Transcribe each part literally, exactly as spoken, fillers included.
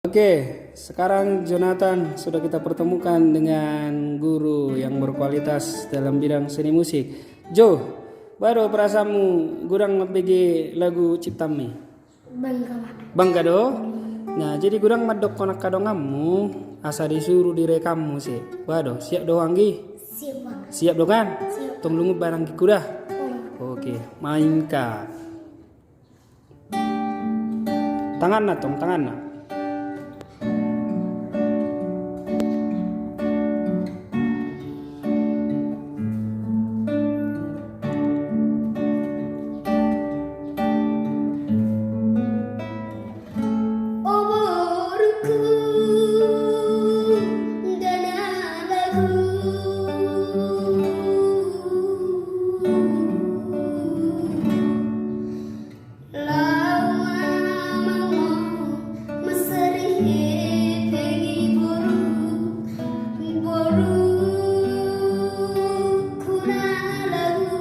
Oke, sekarang Jonathan sudah kita pertemukan dengan guru yang berkualitas dalam bidang seni musik. Jo, boha do perasaanmu godang mambege lagu ciptaanmi? Bangga, Pak. Bangga do? Nah, jadi godang mandokkon angka donganmu asa disuru direkam muse. Boha do, siap do, Anggi? Siap, Pak. Siap do kan? Siap. Tong lungun ba, Anggi, kuda? Siap. Oke, mainkan. Tanganna tong, tanganna. O boruku, dana bagu. Laho ma amangmu mansari hepeng i boru, boruku na lagu.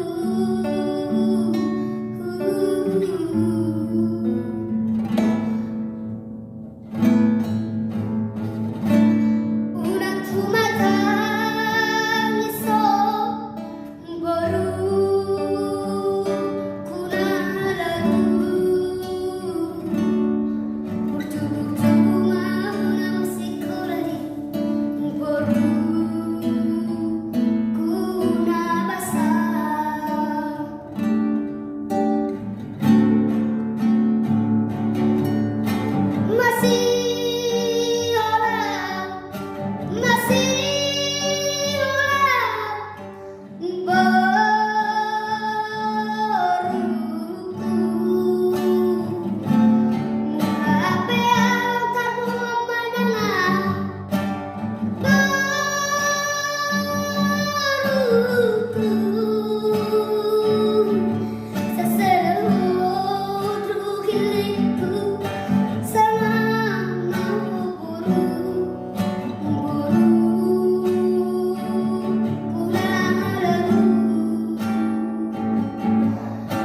Unang tumatangis ho, boruku na lagu. Burju-burju ma unang sikola i, boruku na basa. Masihol au, masihol au, boruku. Mura pe au tarbuan manang au, boruku. Sasada ho do gellengku, salam ma ho boru, boruku na lagu.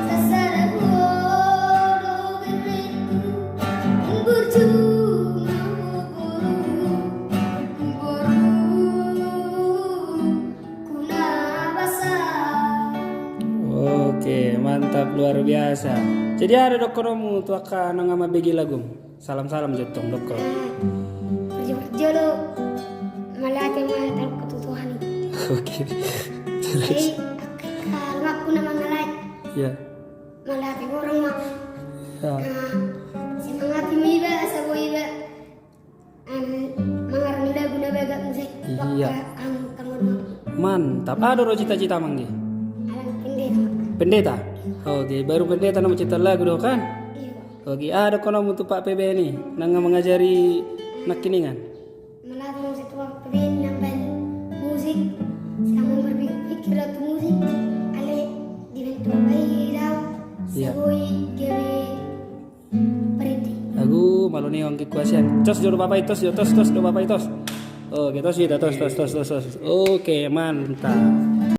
Sasada ho do gellengku, burju ma ho boru, boru. Kuna basa. Oke, mantap, luar biasa. Jadi, aha do dohononmu tu angka na nga mambege lagu? Salam-salam jo tong dohon. Parjolo-jolo, mauliate ma tarlumobi tu Tuhan i. Oke. Jadi, angka donganku na mangalai. Iya. Mauliate godang ma. Iya. Nah, semangati ma iba, asa boi iba. Em, mangarang lagu na bagak muse. Iya. Mantap. Aha do ro cita-citamu, Anggi? Ala pendeta. Pendeta? Oke, baru pendeta na mancipta lagu do kan? Iya. Oke, aha do dohononmu tu Pak P B N i na nga mangajari nangkiningan? Mauliate muse tu Pak P B N i na mambaen musik, sai mambaen pikir-pikir tu musik, alai dibaen tu Pak i do. Iya. Sai boi gabe Parende. Agu, malo ni, Anggi, kuasian. Tos jo do Bapak i, tos jo, tos, tos do Bapak i, tos. Oke, tos, tos, tos. Oke, mantap.